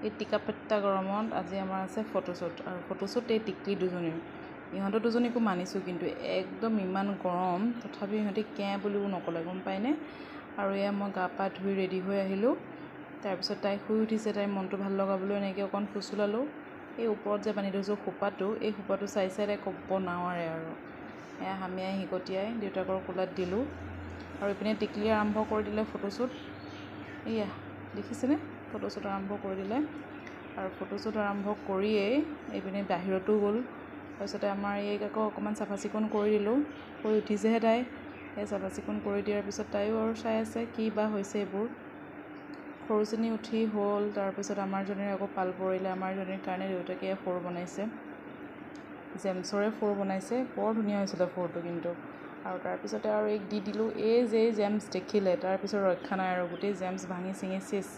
এই টিকাপেট্টা গৰমত আজি আমাৰ আছে ফটোশ্বুট, আৰু ফটোশ্বুট এই টিকলি দুজনীৰ। ইহঁতৰ দুজনীকো মানিছোঁ, কিন্তু একদম ইমান গৰম, তথাপিও ইহঁতি কেঁ বুলিও নক'লে, গম পায়নে? আৰু এয়া মই গা পা ধুই ৰেডি হৈ আহিলোঁ। তাৰপিছত তাই শুই উঠিছে, তাইৰ মনটো ভাল লগাবলৈ এনেকৈ অকণ ফুচুলালোঁ। এই ওপৰত যে বান্ধি থৈছোঁ খোপাটো, এই খোপাটো চাই চাই তাই ক'ব নোৱাৰে। আৰু এয়া হামিয়াই হিকটিয়াই দেউতাকৰ কোলাত দিলোঁ, আৰু ইপিনে টিকলি আৰম্ভ কৰি দিলে ফটোশ্বুট। এয়া দেখিছেনে, ফটোশ্বুট আৰম্ভ কৰি দিলে। আৰু ফটোশ্বুট আৰম্ভ কৰিয়েই এইপিনে বাহিৰতো গ'ল। তাৰপিছতে আমাৰ এইক আকৌ অকণমান চাফা চিকুণ কৰি দিলোঁ, শুই উঠিছেহে তাই। সেই চাফা চিকুণ কৰি দিয়াৰ পিছত তাইও আৰু চাই আছে কি বা হৈছে এইবোৰ। সৰুজনী উঠি হ'ল, তাৰপিছত আমাৰজনীৰ আকৌ পাল পৰিলে। আমাৰজনীৰ কাৰণে দেউতাকে ফৰ বনাইছে, জেমছৰে ফৰ বনাইছে, বৰ ধুনীয়া হৈছিলে ফৰটো কিন্তু। আৰু তাৰপিছতে আৰু এইক দি দিলোঁ। এই যে জেমছ দেখিলে, তাৰপিছত ৰক্ষা নাই আৰু, গোটেই জেমছ ভাঙি চিঙি চেচ।